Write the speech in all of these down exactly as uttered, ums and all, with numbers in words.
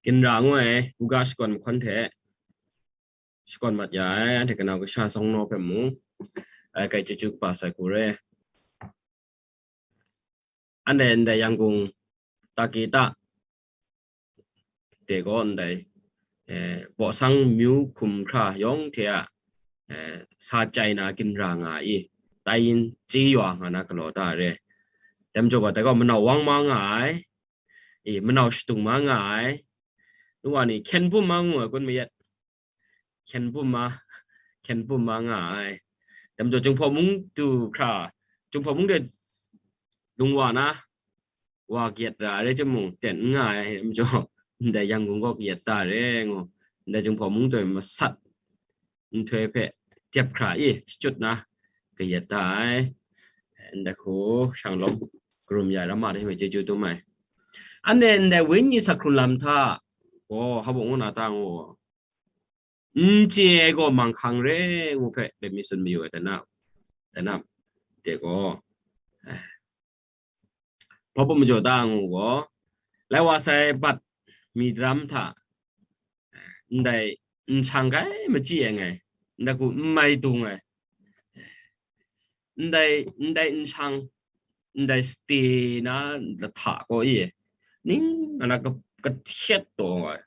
Ginra ngu ai buga shakawn mahkawn hte shakawn mat ya ai, anhte kanau kasha sawng naw hpe mung, ai, kai chyeju kaba sai hku re. Anhte ndai Yangon Takita de gaw ndai, eh, bawsang myu hkum hkra yawng hte a, eh, sa chyai na ginra nga i, tai yin chye wa nga na galaw da re. Dai majaw gaw, dai gaw manau wang ma nga ai, e, manau shadung ma nga ai. Nu wa ni hkyen bum ma ngu ai kun mayat. Hkyen bum ma, hkyen bum ma nga ai. Dai majaw Jinghpaw mung du hkra, Jinghpaw mung de lung wa na, wa kayat ra ai rai chyawm mung, ten n nga ai, dai majaw, ndai Yangon gaw kayat da re ngu, ndai Jinghpaw mung taw masat nhtoi hpe dep hkra i shachyut na kayat da ai. Ndai hku shanglawm karum ya ai ram ma hte hpe chyeju dum ai. Anhte ndai wenyi sak hkrun lam hta gaw, hpa baw ngu na ta ngu, n chye ai gaw manghkang re ngu hpe let mi tsun mayu ai, dai na, dai na, de gaw, eh, hpa baw majaw ta ngu gaw, lai wa sai bat mi daram hta, ndai n shang kai machyi ai ngai, ndai hku n mai dung ai, ndai, ndai n shang, ndai sate na lahta gaw e, ning ana ka, kahtet taw ai,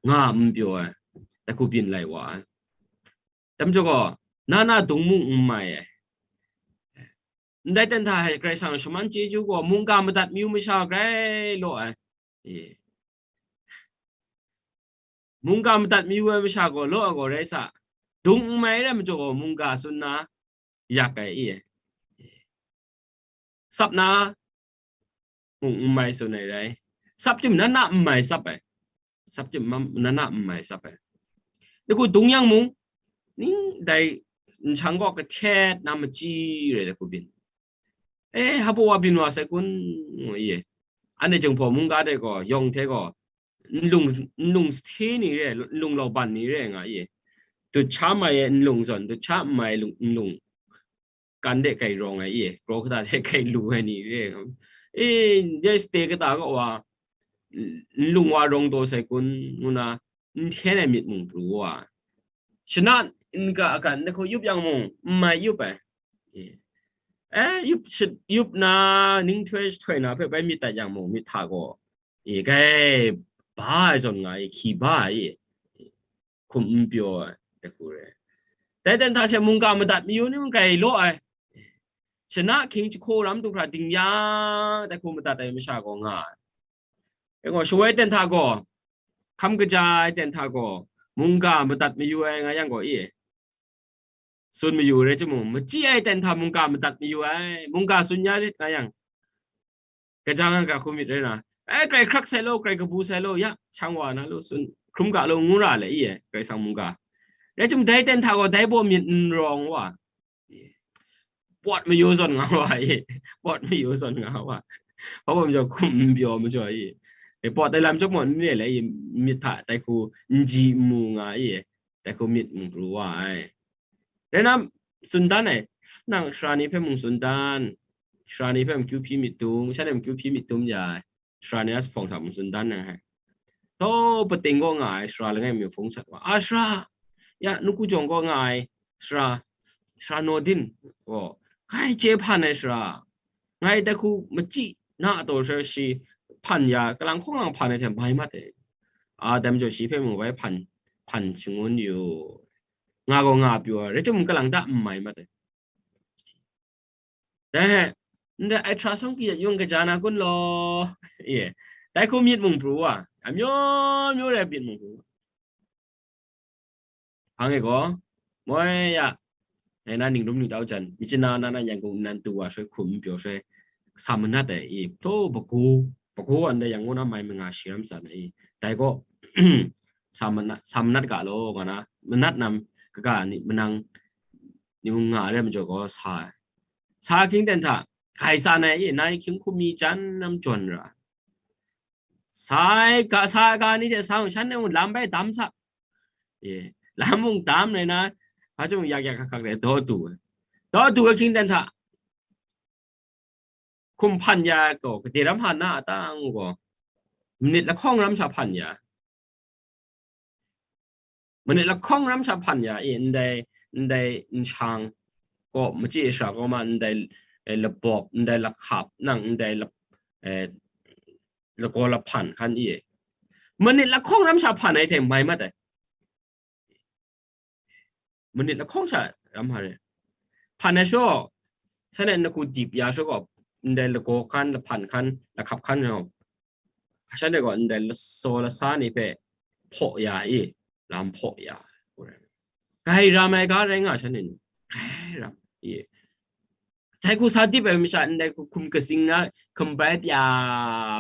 nga n pyaw ai, dai hku byin lai wa ai. Dai majaw gaw, na na dung mung n mai ai. Ndai ten hta hte Karai Kasang shaman chyeju gaw, mungga madat mayu masha grai law ai. E. Mungga madat mayu ai masha gaw law ai gaw rai sa, dung n mai rai majaw gaw, mungga tsun na yak ai e. Sap na mung n mai tsun ai rai. Sap tim na na n mai sap ai. Sap tim na na n mai sap ai. Dai hku dung yang mung, ning dai n shang gaw kahtet na machyi rai dai hku byin. E, hpa baw wa byin wa sai kun, ngu i. Anhte Jinghpaw mungga de gaw, yawng hte gaw, nlung, nlung sahte ni re, nlung lauban ni re nga i. Dut sha mai ai nlung zawn, dut sha n mai ai lung, nlung kan de kai rawng ai i, kraw kata de kai lu ai ni re. E, dai sate kata kaw wa, nlung wa rawng taw sai kun, ngu na, n hten ai myit mung pru wa. Shana n ga agan dai hku yup yang mung, n mai yup ai. E, yup, yup na, ning htoi jahtoi na hpe bai myit dat yang mung, myit hta gaw, e, grai ba ai zawn nga i, hkyi ba ai, hkum n pyaw ai, dai hku re. Dai ten hta she mungga madat mayu ni mung grai law ai. Shana hkying jahku ram du hkra ding yang, dai hku madat ai masha gaw nga ai. Dai gaw, shawoi ten hta gaw, hkam kaja ai ten hta gaw, mungga madat mayu ai nga yang gaw, e, tsun mayu rai timung, machyi ai ten hta mungga madat mayu ai, mungga tsun ya rit nga yang, kaja nga ga hku myit rai na, e, grai hkrak sai law, grai kabu sai law, ya, shang wa na law, tsun hkrum ga law, ngu ra le, i e, Karai Kasang mungga. Rai timung, dai ten hta gaw, dai baw myit n rawng wa, pawt mayu zawn nga wa i, pawt mayu zawn nga wa. Hpa baw majaw hkum n pyaw majaw i, e, pawt ai lam chyawm gaw n re le i, myit hta dai hku n ji n mu nga i, dai hku myit mung pru wa ai. Rai na, tsun dan ai, nang sara ni hpe mung tsun dan, sara ni hpe mung kyu hpyi myit dum, shanhte mung kyu hpyi myit dum ya ai, sara ni a zuphpawng hta mung tsun dan ai. Taw, pating kaw nga ai sara langai mi hpung sat wa, a sara, ya, nuku jawng kaw nga ai sara, sara Nordin gaw, grai chye hpan ai sara, ngai dai hku machyi na a taw hkra shi hpan ya, kalang hkawng lang hpan ai hte mai mat ai. A, dai majaw shi hpe mung bai hpan, hpan shangun yu, nga gaw nga pyaw ai, rai timung, kalang ta n mai mat ai. Dai hte, ndai ai htra sawng kayat yung kaja na kun law, e, dai hku myit mung pru wa, amyu myu rai myit mung pru wa. Hpang e gaw, moi ya, e, na ning rum ning tau jan, mi chana na na Yangon nnan tu wa shui hkum n pyaw shui, sa manat ai i, htaw bagu, bagu wa ndai Yangon na mai manga shi ram tsan ai i, dai gaw, sa manat, sa manat ga law, nga na, manat nam, kaga ni, manang, ni mung nga ai rai majaw gaw sa ai. Sa hkying ten hta, grai tsan ai i, nai hkying hkum mi jan nam jawn ra. Sai ga, sa ga ni hte sa mung shan e mung lam bai dam sa. E, lam mung dam rai na, hpa chyawm yak yak hkak hkak de daw du ai. Daw du ai hkying ten hta, hkum hpan ya gaw, gade ram hpa na a ta ngu gaw, manit lahkawng ram sha hpan ya. Manit lahkawng ram sha hpan ya i, ndai, ndai nshang kaw, machyi shara kaw ma, ndai, eh, labawk, ndai lahkap, nang ndai lap-, eh, lagaw lahpan hkan i. Manit lahkawng ram sha hpan ai hte mai mat ai. Manit lahkawng sha ram hpa re. Hpan ai shaw, shanhte ngu dip ya shaw gaw, ndai lagaw hkan, lahpan hkan, lahkap hkan gaw, shanhte gaw ndai lasaw lasa ni hpe hpaw ya i, lam hpaw ya. Grai ram ai ga rai nga shanhte ni. Grai ram i. Dai hku sa dip ai masha ndai hku hkum katsing na, hkum bai pya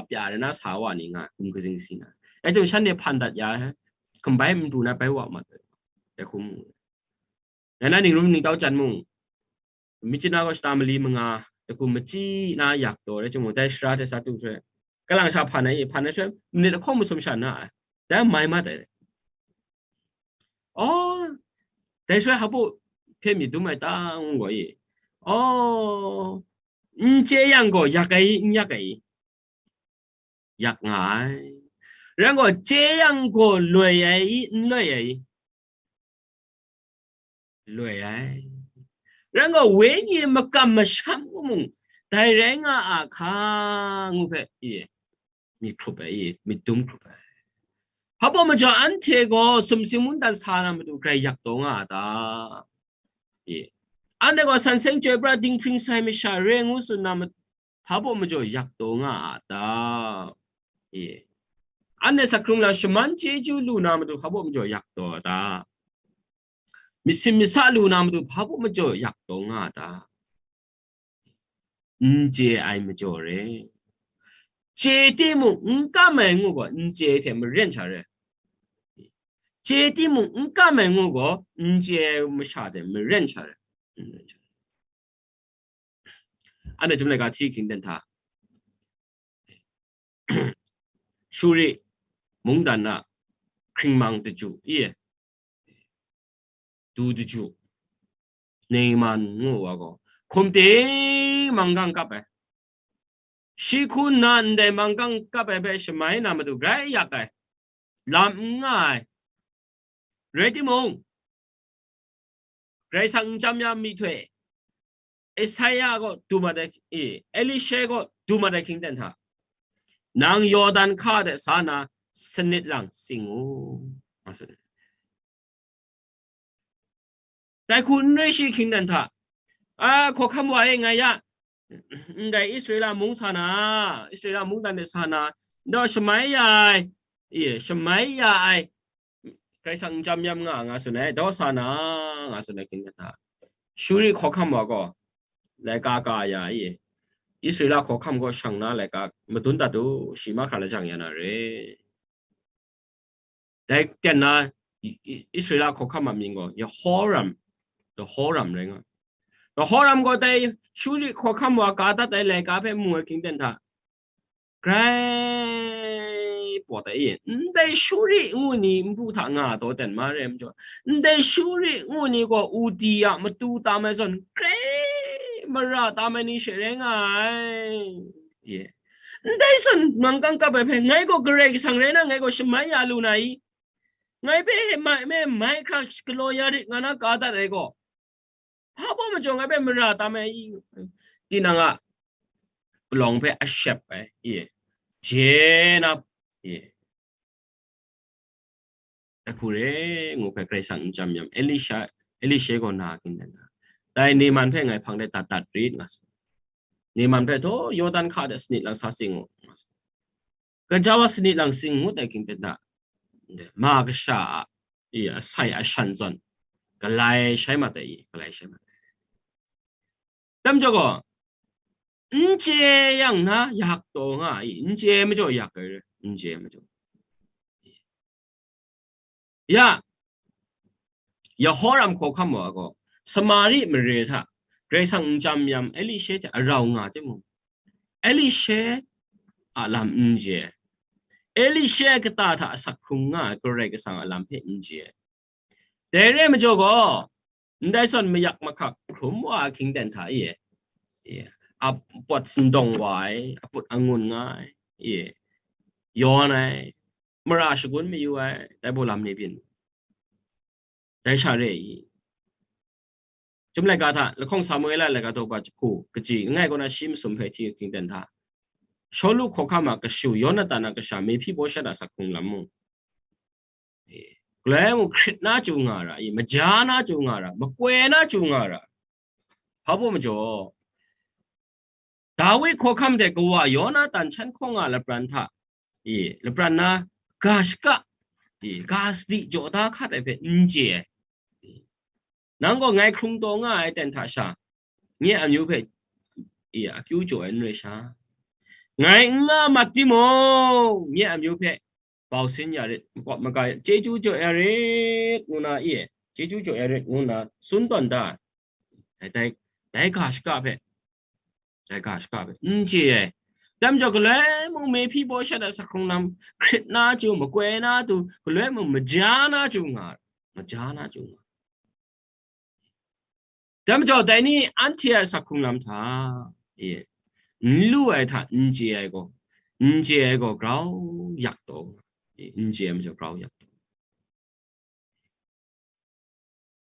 pya na sa wa ni nga, hkum katsing si na. Dai chyawm shanhte hpan dat ya, hkum bai n pru na bai wa mat ai. Dai hku mu. Dai na ning rum ning tau jan mung, myit chyanna gaw shata mali manga, dai hku machyi na yak taw, rai timung, dai sara hte sa tu shaloi, kalang sha hpan ai, hpan ai shaloi, manit lahkawng masum sha na ai. Dai mai mat ai. Aw, dai shaloi hpa baw hpe myit dum ai ta ngu gaw i. Aw, n chye yang gaw yak ai i, n yak ai i? Yak nga ai. Rai gaw, chye yang gaw loi ai i, n loi ai i? Loi ai. Rai gaw, wenyi makam masham ngu mung, dai rai nga a hka ngu hpe i, myit hkrup ai i, myit dum hkrup ai. Hpa baw majaw anhte gaw sumsing mungdan sa na matu grai yak taw nga a ta? I. Anhte gaw san seng chyoi pra dinghpring sai masha re ngu tsun na ma-, hpa baw majaw yak taw nga a ta? I. Anhte sakhkrung la shaman chyeju lu na matu hpa baw majaw yak taw a ta? Myit sin myit sa lu na matu hpa baw majaw yak taw nga a ta? N chye ai majaw re. Chye timung n kam ai ngu gaw, n chye hte maren sha re. Chye timung n kam ai ngu gaw, n chye ai masha hte maren sha re. Anhte chyum laika hti hkying ten hta, Shuri mungdan a hkringmang daju i, du daju, Neman ngu wa gaw, hkum ting manggang kap ai. Shi hku nna ndai manggang kap ai hpe shamai na matu grai yak ai, lam n nga ai. Rai timung, Karai Kasang n jam ya myihtoi, Esaia gaw du mat ai, e, Elisha gaw du mat ai hkying ten hta, nang Yawdan hka de sa na sanit lang sing u, nga tsun ai. Dai hku n rai shi hkying ten hta, a, hkawhkam wa e, ngai ya, ndai Israela mung sa na, Israela mungdan de sa na, ndaw shamai ya ai, e, shamai ya ai, Karai Kasang n jam yam nga, nga tsun ai, daw sa na, nga tsun ai hkying ten hta, Shuri hkawhkam wa gaw, laika ka ya i, Israela hkawhkam gaw shang na laika madun dat u, shi mahkra lajang ya na re. Dai ten na, I-, I-, Israela hkawhkam a mying gaw Yehoram, Yehoram rai nga. Yehoram gaw dai Shuri hkawhkam wa ka dat ai laika hpe mu ai hkying ten hta, grai pawt ai i, ndai Shuri ngu ni npu hta nga taw ten ma re ai majaw, ndai Shuri ngu ni gaw udi a matu tam ai zawn, grai mara tam ai ni she rai nga ai. Ye. Ndai zawn manggang kap ai hpe, ngai gaw Karai Kasang rai na, ngai gaw shamai ya lu na i? Ngai hpe mai, mai hkra galaw ya rit nga na ka dat ai gaw, hpa baw majaw ngai hpe mara tam ai i? Tinang a palawng hpe a shep ai, i, je na, i, dai hku re ngu hpe Karai Kasang n jam yam, Elisha, Elisha gaw na hkying ten hta, dai Neman hpe ngai hpang de dat dat rit, nga tsun. Neman hpe taw Yawdan hka de sanit lang sa sing u, nga tsun. Gaja wa sanit lang sing ngut ai hkying ten hta, ma kasha a, i, asai ashan zawn galai shai mat ai, i, galai shai mat ai. Dai majaw gaw, n chye yang na yak taw nga ai, n chye majaw yak ai, n chye majaw. Ya, Yehoram hkawhkam wa gaw, Samari mare hta Karai Kasang n jam yam Elisha hte a rau nga timung, Elisha a lam n je, Elisha kata hta asak hkrung nga ai Karai Kasang a lam hpe n je. Dai re ai majaw gaw, ndai zawn mayak mahkak hkrum wa ahkying ten hta e, e, a pawt sindawng wa ai, a put angun nga ai, e, yawn ai, mara shagun mayu ai, dai baw lam ni byin. Dai sha re i. Chyum laika hta, lahkawng Samuela laika daw ba jahku, kaji langai kaw na shi masum hpe hti ahkying ten hta, Shawlu hkawhkam a kashu Yonatan a kasha Mehpiboshet a sak hkrung lam mung, e, galoi mung hkrit na chyu nga ra, e, maja na chyu nga ra, makoi na chyu nga ra. Hpa baw majaw, Dawi hkawhkam hte kawa Yonatan chan hkaw nga lapran hta, e, lapran na ga shaka, e, ga sadi jaw da hkat ai hpe n chye ai. Nang gaw ngai hkrung taw nga ai ten hta sha, nye amyu hpe, e, akyu jaw ai n rai sha, ngai n nga mat timung, nye amyu hpe bau sin ya rit, makawp maga chyeju jaw ya rit, ngu na, e, chyeju jaw ya rit, ngu na tsun tawn da. Dai, dai, dai ga shaka hpe, dai ga shaka hpe n chye ai. Dai majaw, galoi mung Mehpiboshet a sak hkrung lam hkrit na chyu, makoi na chyu, galoi mung maja na chyu nga, maja na chyu nga. Dai majaw, dai ni anhte a sak hkrung lam hta, e, n lu ai hta n chye ai gaw, n chye ai gaw grau yak taw, e, n chye ai majaw grau yak taw.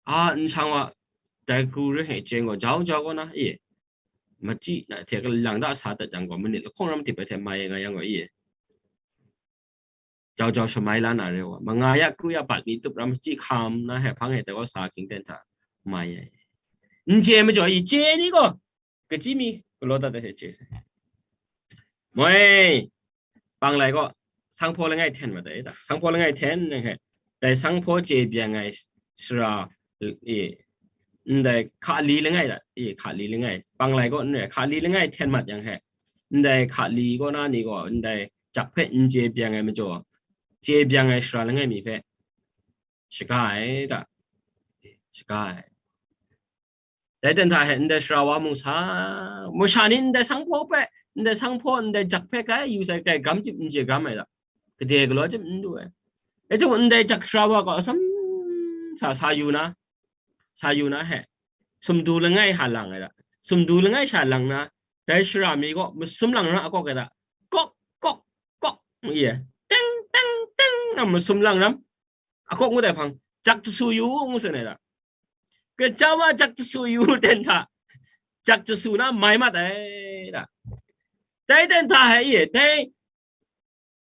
A, n shang wa, dai kru re hte chyen gaw, jau jau gaw na, e, machyi na hte lang da sa dat yang gaw, manit lahkawng ram dip ai hte mai ai nga yang gaw, e, jau jau shamai la na re wa, manga ya kru ya bat mi tup ram machyi hkam na hte hpang hte dai gaw sa ahkying ten hta mai ai. N chye ai majaw, e, chye ni gaw, kachyi mi galaw dat ai hte chye sai. Moi, panglai gaw, sanghpaw langai hten mat ai da. Sanghpaw langai hten yang hte, dai sanghpaw chye byeng ai sara, e, ndai hkali langai da, e, hkali langai. Panglai gaw n rai, hkali langai hten mat yang hte, ndai hkali kaw na ni gaw, ndai jak hpe n chye byeng ai majaw, chye byeng ai sara langai mi hpe shaga ai da, shaga ai. Dai ten hta hte ndai sara wa mung sa, masha ni ndai sanghpaw hpe, ndai sanghpaw, ndai jak hpe kai yu sai, kai gram chyip n chye gram ai da, gade galaw chyip n du ai. Dai chyawm ndai jak sara wa gaw atsam sa, sa yu na, sa yu na hte, sumdu langai hta lang ai da, sumdu langai sha lang na, dai sara mi gaw masum lang ram akawk ai da, kawk, kawk, kawk, ngu ai, teng, teng, teng, nna masum lang ram, akawk ngut ai hpang, jak jasu yu, ngu tsun ai da. Gaja wa jak jasu yu ten hta, jak jasu na mai mat ai da. Dai ten hta hte, e, dai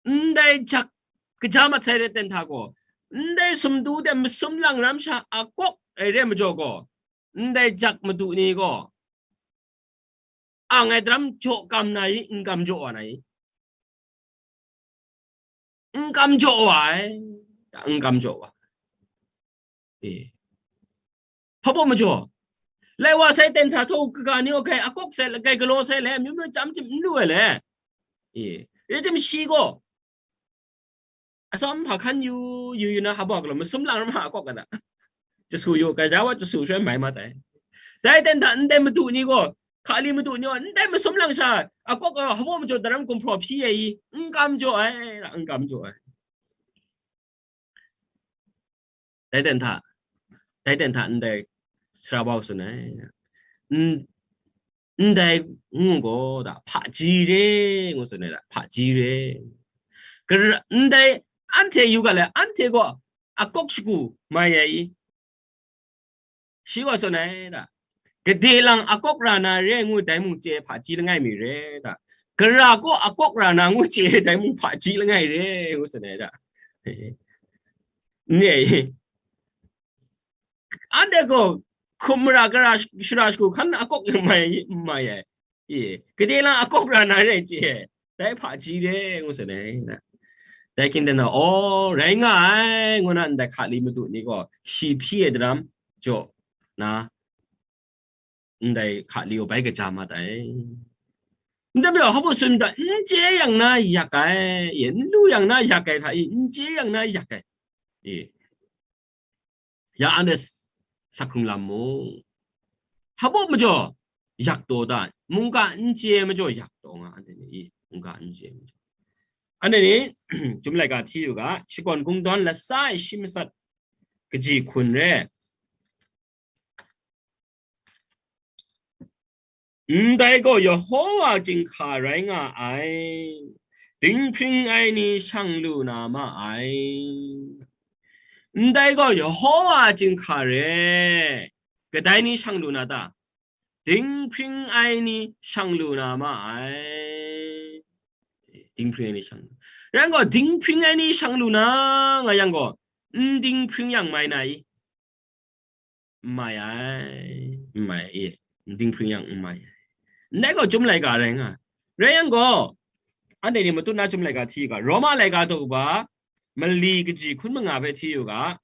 ndai jak kaja mat sai re ten hta gaw, ndai sumdu de masum lang ram sha akawk ai re majaw gaw, ndai jak madu ni gaw, ang ai daram jaw kam na i, n kam jaw wa na i? N kam jaw wa ai, n kam jaw wa. E. Hpa baw majaw, lai wa sai ten hta htaw kaga ni gaw, kai akawk sai, kai galaw sai le, amyu myu chyam chyip n lu ai le. E. Rai tim shi gaw, atsawm hpa hkan yu, yu, yu na, hpa baw galaw, masum lang ram hta akawk ai da. Jasu yu, gaja wa jasu shaloi mai mat ai. Dai ten hta ndai madu ni gaw, hkali madu ni gaw, ndai masum lang sha akawk ai, hpa baw majaw daram gumhpraw hpyi ai i, n kam jaw ai, n kam jaw ai. Dai ten hta, dai ten hta ndai sara wa tsun ai, n-, ndai ngu gaw da, hpaji re, ngu tsun ai da, hpaji re. Gara-, ndai anhte yu ga le, anhte gaw akawk shagu mai ai i? Shi gaw tsun ai da, gade lang akawk ra na re ngu dai mung chye hpaji langai mi re da, gara gaw akawk ra na ngu chye dai mung hpaji langai re, ngu tsun ai da. Nye, anhte gaw hkum mara gara sh-, shara shagu hkan akawk yang mai, mai ai. E, gade lang akawk ra na re chye, dai hpaji re, ngu tsun ai na. Dai hkying ten na, aw, rai nga ai, ngu na ndai hkali madu ni gaw shi hpyi ai daram jaw na, ndai hkali gaw bai kaja mat ai. Ndai majaw, hpa baw tsun da, n chye yang na yak ai, e, n lu yang na yak ai hta i, n chye yang na yak ai. E. Ya anhte sak hkrung lam mung, hpa baw majaw yak taw da, mungga n chye majaw yak taw nga, anhte ni i, mungga n chye majaw. Anhte ni, Chyum laika hti yu ga, Shakawn Kungdawn latsa e shi matsat kaji hkun re. Ndai gaw Yehova chyinghka rai nga ai, dinghpring ai ni shang lu na ma ai. Ndai gaw Yehova a chyinghka re. Kadai ni shang lu na ta? Dinghpring ai ni shang lu na ma ai. Dinghpring ai ni shang lu. Rai yang gaw, dinghpring ai ni shang lu na nga yang gaw, n dinghpring yang mai na i? N mai ai, n mai i, n dinghpring yang n mai ai. Ndai gaw Chyum laika rai nga. Rai yang gaw, anhte ni matut na Chyum laika hti u ga, Roma laika daw ba, mali kaji hkun manga hpe hti u ga.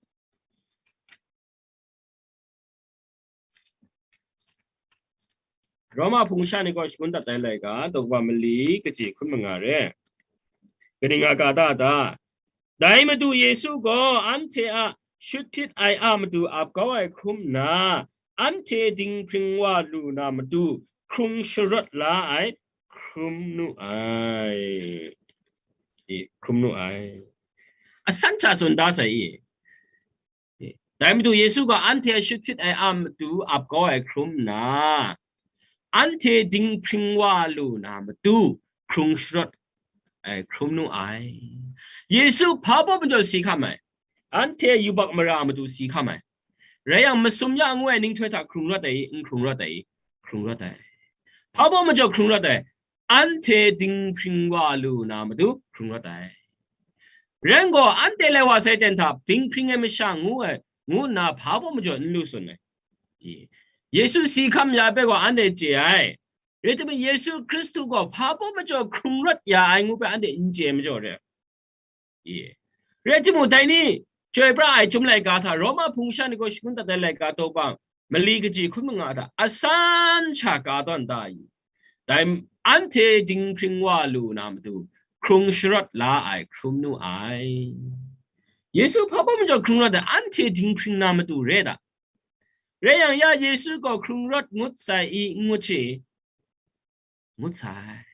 Roma hpung sha ni gaw shangun dat ai laika, daw ba mali kaji hkun manga re. Kaning a ga da ta? Dai Madu Yesu gaw anhte a shut hpyit ai a matu ap kau ai hkrum nna, anhte dinghpring wa lu na matu hkrung sharawt la ai hkrum nu ai. I, hkrum nu ai. Asan hta tsun da sai i. Dai Madu Yesu gaw anhte a shut hpyit ai a matu ap kau ai hkrum nna, anhte dinghpring wa lu na matu hkrung sharawt ai hkrum nu ai. Yesu hpa baw majaw si hkam ai, anhte yubak mara a matu si hkam ai. Rai yang, masum ya ngu ai ninghtoi hta hkrung rawt ai i, n hkrung rawt ai i? Hkrung rawt ai. Hpa baw majaw hkrung rawt ai, anhte dinghpring wa lu na matu hkrung rawt ai. Rai yang gaw, anhte lai wa sai ten hta, dinghpring ai masha ngu ai, ngu nna hpa baw majaw n lu tsun ai. I, Yesu si hkam ya ai hpe gaw anhte chye ai. Rai timung, Yesu Hkristu gaw hpa baw majaw hkrung rawt ya ai ngu hpe anhte n chye ai majaw re. I, rai timung, dai ni, chyoi pra ai Chyum laika hta, Roma hpung sha ni gaw shangun dat ai laika daw ba, mali kaji hkun manga hta asan sha ka tawn da i? Dai anhte dinghpring wa lu na matu hkrung sharawt la ai hkrum nu ai. Yesu hpa baw majaw hkrung rawt ai, anhte dinghpring na matu re da. Rai yang, ya Yesu gaw hkrung rawt ngut sai i, n ngut shi? Ngut sai.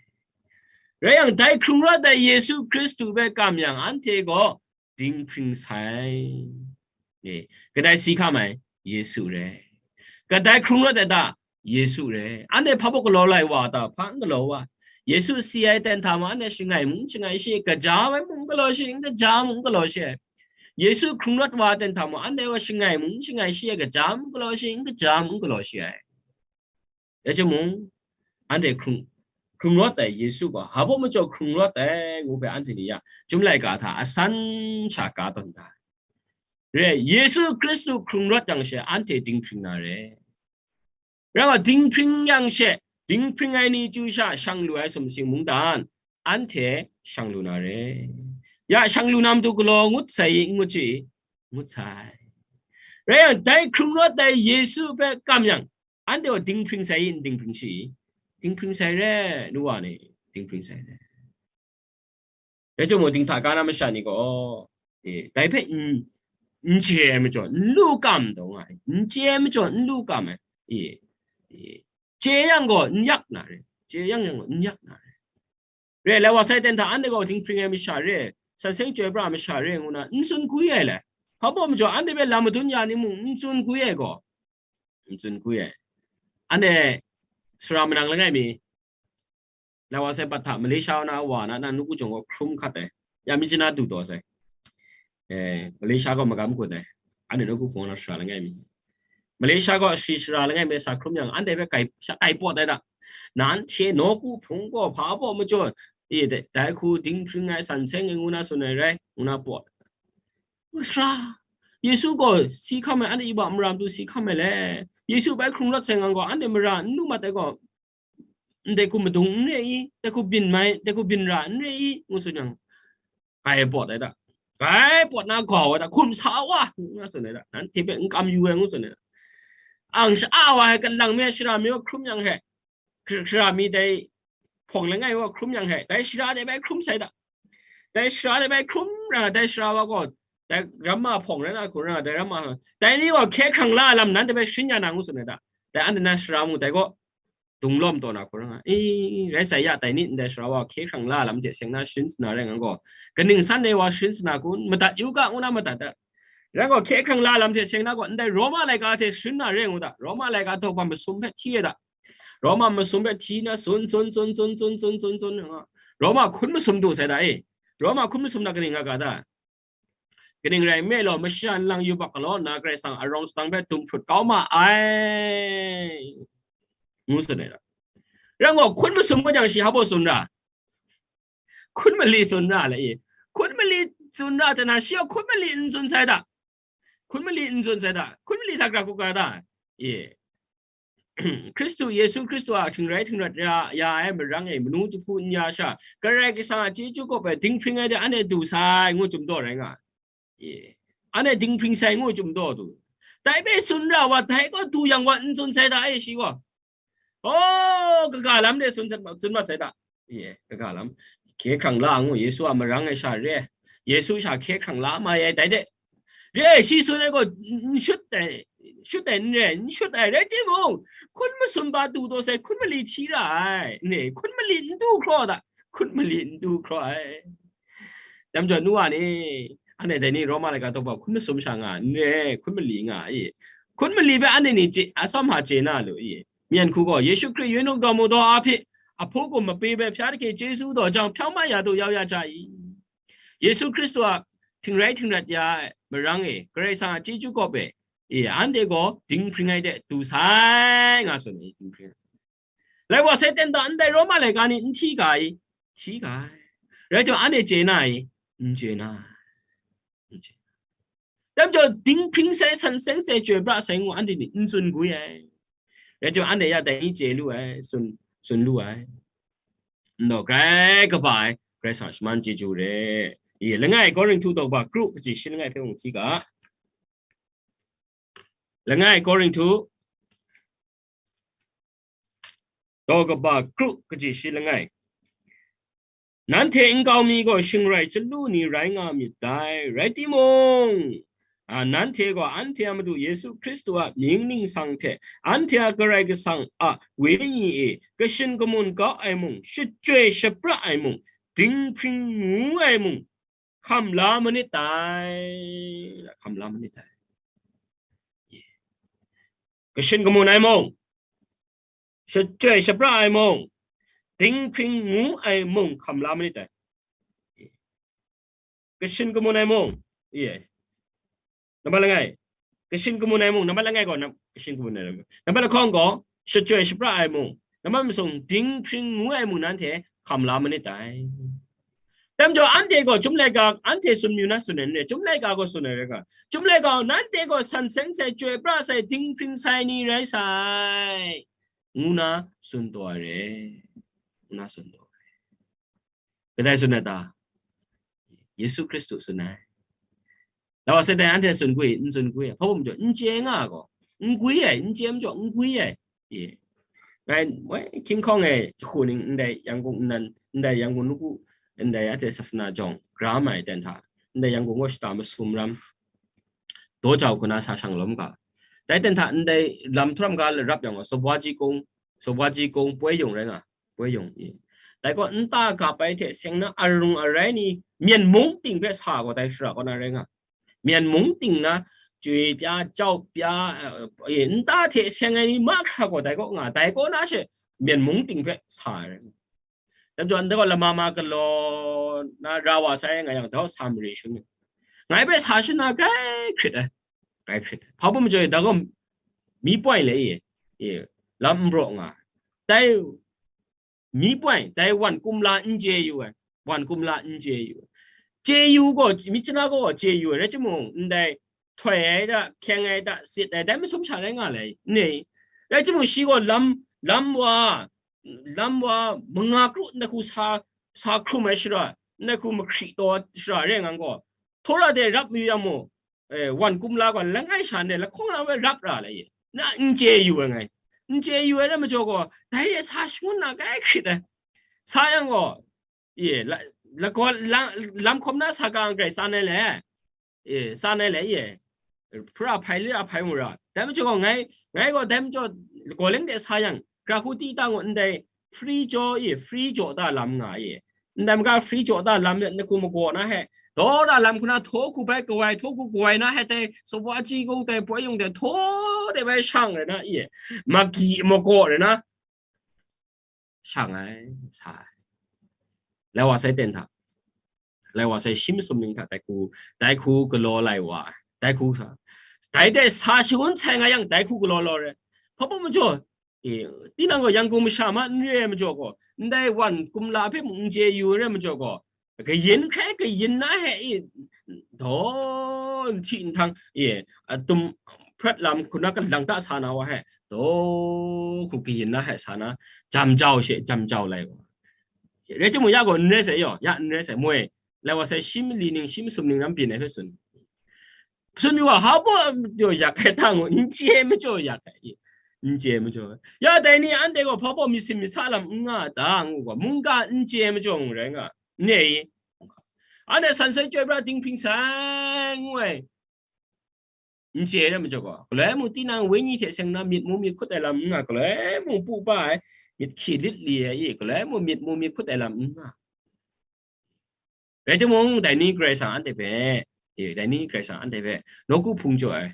Rai yang, dai hkrung rawt ai Yesu Hkristu hpe kam yang, anhte gaw dinghpring sai. E, kadai si hkam ai? Yesu re. Kadai hkrung rawt ai ta? Yesu re. Anhte hpa baw galaw lai wa ta? Hpa n galaw wa. Yesu si ai ten hta mung, anhte shangai mung n shangai shi, kaja ai mung n galaw shi, n kaja mung n galaw shi ai. Yesu hkrung rawt wa ten hta mung, anhte gaw shangai mung n shangai shi ai, kaja mung n galaw shi, n kaja mung n galaw shi ai. Rai timung, anhte hkrung, hkrung rawt ai Yesu gaw hpa baw majaw hkrung rawt ai ngu hpe anhte ni ya Chyum laika hta asan sha ka tawn da. Re, Yesu Hkristu hkrung rawt yang she, anhte dinghpring na re. Rai nga, dinghpring yang she, dinghpring ai ni chyu sha shang lu ai sumsing mungdan, anhte shang lu na re. Ya shang lu na matu galaw ngut sai i, n ngut shi? Ngut sai. Rai yang, dai hkrung rawt ai Yesu hpe kam yang, anhte gaw dinghpring sai i, n dinghpring shi? Dinghpring sai re, nu wa ni, dinghpring sai re. Rai timung, dinghta ga na masha ni gaw, e, dai hpe n, n chye ai majaw, n lu kam taw nga ai, n chye ai majaw, n lu kam ai, e, e, chye yang gaw n yak na re, chye yang yang gaw n yak na re. Re, lai wa sai ten hta, anhte gaw dinghpring ai masha re, san seng chyoi pra ai masha re ngu na n tsun gwi ai le, hpa baw majaw, anhte hpe lam madun ya ni mung n tsun gwi ai gaw, n tsun gwi ai. Anhte sara manang langai mi, lai wa sai pat hta, Malaysia na wa na, na nawku jawng gaw hkrum hkat ai. Ya mi chana du taw sai. Eh, Malaysia gaw magam gun ai. Anhte nawku hpung na sara langai mi. Malaysia gaw shi sara langai mi sa hkrum yang, anhte hpe kai, sha kai pawt ai da. Nanhte nawku hpung gaw hpa baw majaw, e, dai, dai hku dinghpring ai san seng ai ngu na tsun ai rai, ngu na pawt. Sara, Yesu gaw si hkam ai, anhte yubak mara matu si hkam ai le. Yesu bai hkrung rawt sai ngang gaw, anhte mara n lu mat ai gaw, ndai hku madung n re i, dai hku byin mai, dai hku byin ra n re i, ngu tsun yang, kai pawt ai da. Kai pawt na gau ai da, hkum sa wa, ngu na tsun ai da. Nanhte hpe n kam yu ai, ngu tsun ai da. Ang sha-, a wa ai, kalang mi ai, sara mi gaw hkrum yang he, sara mi dai hpawng langai wa hkrum yang he, dai sara de bai hkrum sai da. Dai sara de bai hkrum ra, dai sara wa gaw, dai ramma hpawng rai na hku ra, dai ramma, dai ni gaw hkye hkrang la lam nan de bai sharin ya na ngu tsun ai da. Dai anhte na sara mung dai gaw, dung lawm taw na hku ra nga. E, rai sai ya, dai ni ndai sara wa hkye hkrang la lam hte seng na sharin sa na rai ngang gaw, kaning san re wa sharin sa na kun, madat yu ga ngu na madat da. Rai gaw, hkye hkrang la lam hte seng na gaw, ndai Roma laika hte sharin na re ngu da. Roma laika daw ba masum hpe hti e da. Roma masum hpe hti na tsun, tsun, tsun, tsun, tsun, tsun, tsun, tsun, nga. Roma hkun masum du sai da e. Roma hkun masum na kaning nga ga da? Kaning rai nme law, masha nlang yubak galaw nna Karai Kasang arawng sadang hpe dum hprut kau ma ai, ngu tsun ai. Rai ngu, hkun masum gaw jang shi hpa tsun ra? Hkun mali tsun ra le, e. Hkun mali tsun ra, tana shi gaw hkun mali n tsun sai da. Hkun mali n tsun sai da. Hkun mali hta gara hkuk ga da, e. Hkristu, Yesu Hkristu a htingrai htingrat ya, ya ai marang e, manu jahpu n ya sha, Karai Kasang a chyeju kawp e dinghpring ai de anhte du sai, ngu chyum daw rai nga. Ye. Anhte dinghpring sai ngu chyum daw du. Dai hpe tsun ra wa, dai gaw du yang wa n tsun sai da, e, shi gaw. Oh, kaga lam de tsun, tsun mat sai da. Ye, kaga lam. Hkye hkrang la ngu, Yesu a marang e sha re. Yesu sha hkye hkrang la ma ye, dai de. Re, shi tsun ai gaw, n shut ai, shut ai n re, n shut ai, rai timung, hkun masum ba du daw sai, hkun mali hti ra ai, ne, hkun mali n du hkraw da, hkun mali n du hkraw ai. Dam jaw nu wa ni, anhte dai ni Roma laika daw ba hkun masum sha nga, n re, hkun mali nga ai. Hkun mali hpe anhte ni chye, atsawm hta chye na lu ai. Myen hku gaw, Yesu Hkri yu nu gaw mu daw a hpe, a hpung gum mape bai hpya dake chyeju daw jang, hpyawng ma ya du yau ya ja i. Yesu Hkristu a htingrai htingrat ya ai marang e, Karai Kasang a chyeju kawp e, e, anhte gaw dinghpring ai de du sai, nga tsun ai, dinghpring ai. Lai wa sai ten ta ndai Roma laika ni n hti ga i? Hti ga ai. Rai timung, anhte chye na i? N chye na ai. N chye na ai. Dam jaw, dinghpring sai, san seng sai, chyoi pra sai ngu anhte ni n tsun gwi ai. Rai timung, anhte ya dai ni chye lu ai, tsun, tsun lu ai. Ndaw, grai kaba ai, Karai Kasang shaman chyeju re. I, langai Korinhtu daw ba kru kaji shi langai hpe mung hti ga. Langai Korinhtu daw kaba kru kaji shi langai. Nanhte nkau mi gaw shingrai chyalu ni rai nga myit dai, rai timung, a, nanhte gaw anhte a Madu Yesu Hkristu a mying ningsang hte, anhte a Karai Kasang a Wenyi e kashin kamun kau ai mung, shachyoi shapra ai mung, dinghpring ngu ai mung, hkam la manit dai, hkam la manit dai. Kashin kamun ai mung, shachyoi shapra ai mung, dinghpring ngu ai mung hkam la manit dai. Kashin kamun ai mung, ye. Nambat langai, kashin kamun ai mung, nambat langai gaw, nam-, kashin kamun ai mung. Nambat lahkawng gaw, shachyoi shapra ai mung, nambat masung, dinghpring ngu ai mung nanhte hkam la manit dai. Dam jaw, anhte gaw, Chyum laika, anhte tsun mayu na tsun ai n re, Chyum laika gaw tsun ai rai ga, Chyum laika gaw, nanhte gaw san seng sai, chyoi pra sai, dinghpring sai ni rai sai, ngu na tsun taw ai re, ngu na tsun taw ai re. Kadai tsun ai ta? Yesu Hkristu tsun ai. Lawa Satan anhte tsun gwi, n tsun gwi, hpa bum jaw, n chye nga gaw, n gwi ai, n chye majaw, n gwi ai. Ye. Ngai, moi, King Kong e, jahku ning, ndai Yangon nnan, ndai Yangon nuku, ndai ate sasana jawng, gram ai ten hta, ndai Yangon gaw shata masum ram, daw jau kuna sa shang lawm ga. Dai ten hta, ndai lam hturam ga rap yang gaw, Sobwa Ji Kong, Sobwa Ji Kong, Poi Yung rai nga, Poi Yung i. Dai gaw, nta gap ai hte seng na arung arai ni, Myen mung ting hpe sa gaw, dai shara kaw na rai nga. Myen mung ting na, jwi pya, jau pya, eh, nta hte seng ai ni mahkra gaw dai kaw nga, dai kaw na she, Myen mung ting hpe sa ai rai. Dai majaw, ndai gaw lama ma galaw na ra wa sai nga yang, dai gaw sa mare shun ai. Ngai hpe sa shun na grai hkrit ai, grai hkrit ai. Hpa bum majaw, dai gaw mi poi le i, i, lam n braw nga. Dai mi poi, dai wan kumla n chye yu ai, wan kumla n chye yu ai. Chye yu gaw, mi chana gaw chye yu ai, rai timung, ndai htoi ai da, hkyeng ai da, sit ai, dai masum sha rai nga lai, ne? Rai timung, shi gaw lam, lam wa, lam wa, manga kru ndai hku sa, sa hkrum ai shara, ndai hku mahkri taw ai shara rai nga gaw, htaw ra de rap mayu yang mu, eh, wan kumla gaw langai sha ne, lahkawng lam ai rap ra lai ye. Na n chye yu ai ngai. N chye yu ai rai majaw gaw, dai e sa shangun na grai hkrit ai. Sa yang gaw, ye, la, la gaw, la, lam hkawm na sa ga grai tsan ai le. Ye, tsan ai le, ye. Hpra hpai lira hpai mura. Dai majaw gaw ngai, ngai gaw dai majaw, gaw leng de sa yang, gra hku ti ta gaw ndai, free jaw i, free jaw da lam nga i. Ndai maga free jaw da lam let, na hku magaw na he, daw da lam hku na htaw hku bai kawai, htaw hku kawai na he, dai Sobwa Ji Kong, dai Poi Yung dai htaw de bai shang rai na i, magyi magaw rai na shang ai, sa ai. Lai wa sai ten hta. lai wa sai shi masum ning hta dai hku, dai hku galaw lai wa, dai hku hta. Dai de sa shangun sai nga yang dai hku galaw law re. Hpa baw majaw, e, tinang gaw Yangon masha ma n re ai majaw gaw, ndai wan kumla hpe mung n chye yu ai re majaw gaw, kayin hkrai kayin na he i, daw nhti nhtang, e, atum prat lam hku na kalang ta sa na wa he, daw hku kayin na he sa na, jam jau she, jam jau lai wa. Rai timung, ya gaw n rai sai yaw, ya n rai sai, moi, lai wa sai, shi mali ning, shi masum ning ram byin ai hpe tsun. Tsun mi wa, hpa baw majaw yak ai ta ngu, n chye majaw yak ai, n chye majaw. Ya dai ni anhte gaw hpa baw myit sin myit sa lam n nga ta ngu gaw, mungga n chye majaw ngu rai nga, n re i? Anhte san sai chyoi pra dinghpring sai ngu ai, n chye ai majaw gaw, galoi mung tinang wenyi hte seng na myit mu myit hkut ai lam n nga, galoi mung pu pa ai, myit hkyi lit li ai i, galoi mung myit mu myit hkut ai lam n nga. Rai timung, dai ni Karai Kasang anhte hpe, e, dai ni Karai Kasang anhte hpe nawku hpung jaw ai,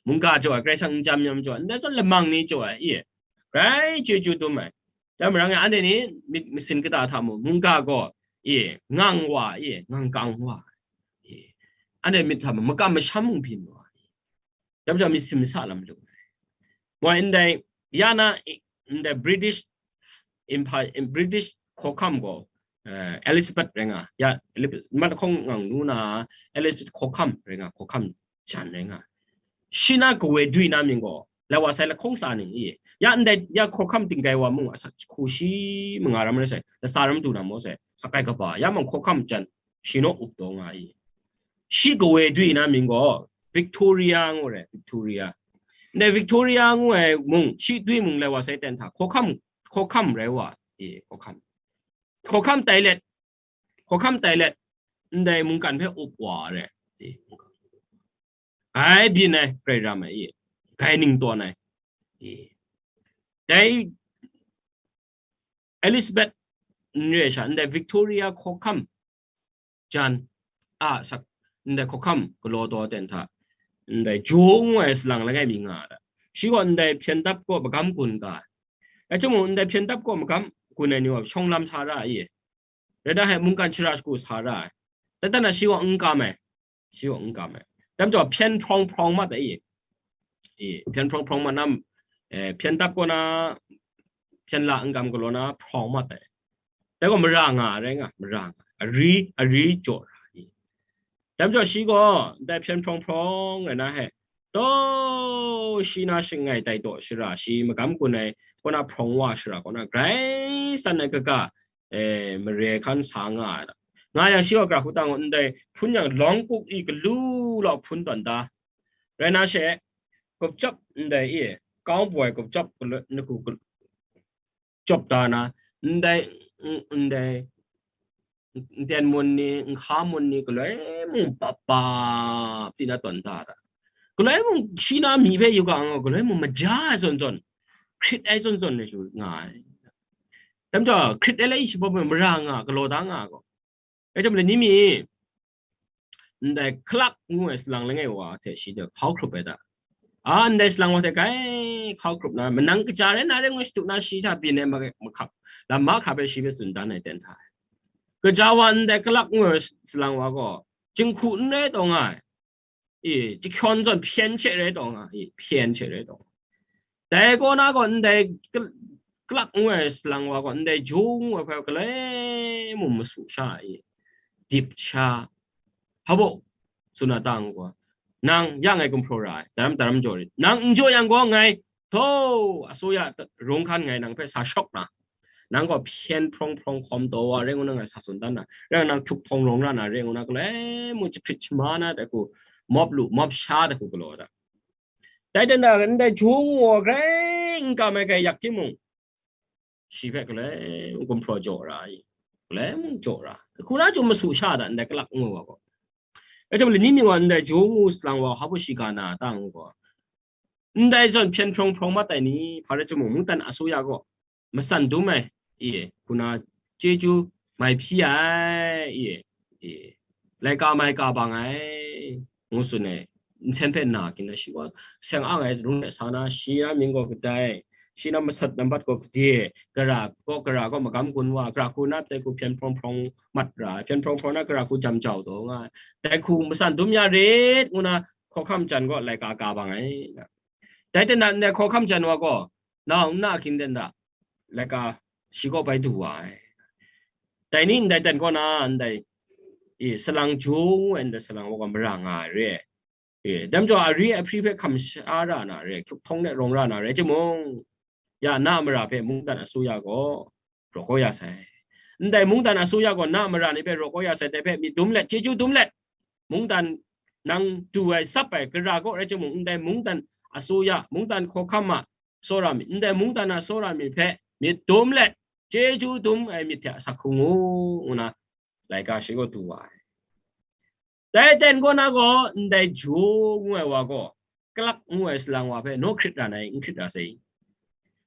mungga jaw ai, Karai Kasang n jam yam jaw ai, ndai zawn lamang ni jaw ai, e, grai chyeju dum ai. Dai majaw, anhte ni myit masin kata hta mung, mungga gaw, e, ngang wa, e, ngang kang wa, e, anhte myit hta mung makam masham mung byin wa, e, dai majaw myit sin myit sa lam lu ai. Moi, ndai, ya na, ndai British Empire, British hkawhkam gaw, eh, Elizabeth rai nga, ya, Elizabeth, mat hkawng ngang nu na, Elizabeth hkawhkam rai nga, hkawhkam jan rai nga. Shi na kawe dwi na mying gaw, lai wa sai lahkawng sa ning i, ya ndai, ya hkawhkam tinggai wa mung, asak hku shi manga ram rai sai, lasa ram du na maw sai, sakai kaba, ya mung hkawhkam jan, shi naw up taw nga i. Shi kawe dwi na mying gaw Victoria ngu re, Victoria. Ndai Victoria ngu ai mung, shi dwi mung lai wa sai ten hta, hkawhkam, hkawhkam rai wa, e, hkawhkam. Hkawhkam tai let, hkawhkam tai let, ndai mungkan hpe up wa re, e, hkawhkam. Gai byin ai, grai ram ai, e, gai ning tawn ai, e. Dai Elizabeth n re sha, ndai Victoria hkawhkam jan a sak, ndai hkawhkam galaw taw ten hta, ndai Jo ngu ai salang langai mi nga ai. Shi gaw ndai hpyen dap kaw magam gun ga ai. Rai timung, ndai hpyen dap kaw magam gun ai ni gaw shawng lam sa ra ai. Rai da, hpe mungkan shara shagu sa ra ai. Dai dan na shi gaw n kam ai. Shi gaw n kam ai. Dai majaw hpyen hprawng hprawng mat ai. E, hpyen hprawng hprawng mat na, e, hpyen dap kaw na, hpyen la n kam galaw na hprawng mat ai. Dai gaw mara nga ai rai nga, mara nga ai. Ari, ari jaw ra ai. Dai majaw shi gaw, dai hpyen hprawng hprawng rai na he, taw shi na shangai tai daw shara, shi magam gun ai, kaw na hprawng wa shara, kaw na grai san ai kaga, e, mare hkan sa nga ai. Nga yang shi gaw gara hku ta ngu, ndai hpun yang lawng kuk i galu lau hpun tawn da. Rai na she, gupjap ndai i, kau boi gupjap galu, na ku galu, jawp da na, ndai, ndai, nden mun ni, nhka mun ni, galoi mung bap bap di na tawn da da. Galoi mung shi na mi hpe yu ga nga, galoi mung maja ai zawn zawn, hkrit ai zawn zawn na shu nga ai. Dai majaw, hkrit ai lai shi bawm mara nga, galaw da nga gaw. Rai timung, lani mi, ndai Clark ngu ai salang langai wa hte shi de hkau hkrup ai da. A, ndai salang wa hte grai hkau hkrup na, manang kaja rai na, rai ngu shadu na, shi hta byin ai ma-, mahkap, lam mahkra hpe shi hpe tsun dan ai ten hta. Kaja wa ndai Clark ngu ai salang wa gaw, jinghku n rai taw nga ai. E, jahkyawn zawn hpyen hte rai taw nga, e, hpyen hte rai taw. Dai kaw na gaw ndai Clark ngu ai salang wa gaw ndai Jo ngu ai hpe galoi mung masu sha, e, dip sha. Hpa baw, tsun a ta ngu gaw, nang ya ngai gumhpraw ra ai, daram daram jaw rit. Nang n jaw yang gaw ngai, htaw, asuya rung hkan ngai nang hpe sa shawk na, nang gaw hpyen hprawng hprawng hkawm taw wa rai ngu na ngai sa tsun dan na, rai nang hkyuk htawng rawng ra na rai ngu na, galoi mung jahkrit shama na dai hku, mawp lu mawp sha dai hku galaw da. Dai dan da, ndai Jo ngu gaw grai n kam ai, grai yak timung, shi hpe galoi mung gumhpraw jaw ra ai, galoi mung jaw ra. Hku na chyum masu sha da, ndai Clark ngu wa gaw. Rai timung, lani mi wa ndai Jo ngu salang wa hpa baw shi ga na ta ngu gaw, ndai zawn hpyen hprawng hprawng mat ai ni, hpa rai timung, mungdan asuya gaw matsan dum ai, e, hku na chyeju mai hpyi ai, e, e, laika mai ka bang ai, ngu tsun ai, nsen hpe na kina shi gaw seng ang ai rung de sa na, shi a mying gaw kadai, Shi na masat nambat gaw gade, gara gaw, gara gaw magam gun wa, gara hku na dai hku hpyen hprawng hprawng mat ra, hpyen hprawng hprawng na gara hku jam jau taw nga, dai hku matsan dum ya rit, ngu na hkawhkam jan gaw laika ka bang ai. Dai ten na ndai hkawhkam jan wa gaw, nau nna ahkying ten da, laika shi gaw bai du wa ai. Dai ni ndai ten kaw na ndai, e, salang jung ngu ai ndai salang wa gaw mara nga ai re. E, dam jaw ari ahpri hpe hkam sha ra na re, hkyuk htawng de rawng ra na re timung, ya na mara hpe mungdan asuya gaw raw kau ya sai. Ndai mungdan asuya gaw na mara ni hpe raw kau ya sai, dai hpe myit dum let, chyeju dum let, mungdan nang du ai, sap ai, gara gaw rai timung, ndai mungdan asuya, mungdan hkawhkam a tsawra myit, ndai mungdan a tsawra myit hpe myit dum let, chyeju dum ai myit hte asak hku ngu, ngu na laika shi gaw du wa ai. Dai ten kaw na gaw, ndai Ju ngu ai wa gaw, Kalak ngu ai salang wa hpe naw hkrit ra nai, n hkrit ra sai.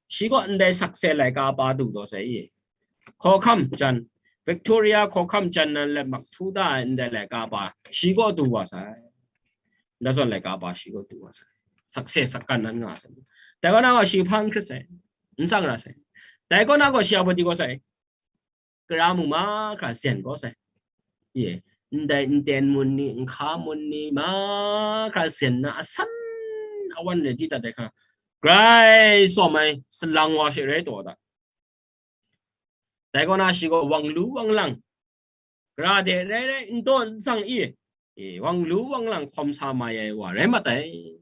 Shi gaw ndai sakse laika pa du taw sai. Hkawhkam jan, Victoria hkawhkam jan nan let mak htu da ai ndai laika pa, shi gaw du wa sai. Nda zawn laika pa shi gaw du wa sai. Sakse sakkan nan nga sai. Dai kaw na gaw shi hpa n hkrit sai, n tsang ra sai. Dai kaw na gaw shi a pawt di gaw sai. Kara mung mahkra zen kau sai. Ye, ndai nden mun ni, nhka mun ni mahkra zen na asan awan le di dat ai hkra, grai sawm ai salang wa she rai taw dat. Dai kaw na shi gaw wang lu wang lang, gara de rai rai n taw n tsang i, e, wang lu wang lang hkawm sa mai ai wa rai mat ai.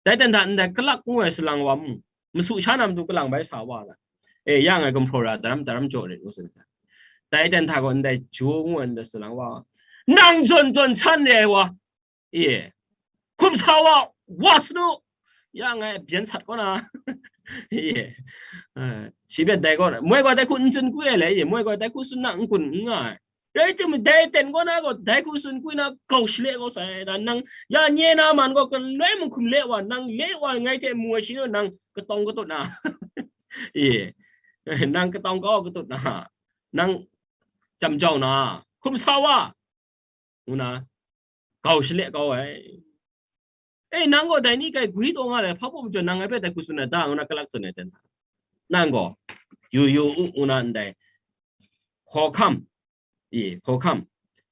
Dai ten hta ndai Kalak ngu ai salang wa mung, masu sha na matu kalang bai sa wa la. E, ya ngai gumhpraw ra, daram daram jaw rit ngu tsun ai. Dai ten hta gaw ndai Ju ngu ai ndai salang wa, nang zawn zawn san re ai wa, e, hkum sa wa, wa sanu, ya ngai byen sat kaw na, e, e, shi byen dai kaw na, moi gaw dai hku n tsun kwi ai le, e, moi gaw dai hku tsun na n kun n nga ai. Rai timung, dai ten kaw na gaw, dai hku tsun kwi na gau shale kau sai, dan nang, ya nye na man gaw, galoi mung hkum le wa, nang le wa ngai hte mu ai shi nang katawng katut na, e, nang katawng kau katut na, nang jam jau na, hkum sa wa, ngu na, gau shale kau ai. E, nang gaw dai ni kai gwi taw nga le, hpa baw majaw nang ngai hpe dai hku tsun ai da, ngu na Kalak tsun ai ten. Nang gaw, yu yu u, ngu na ndai, hkawhkam, e, hkawhkam,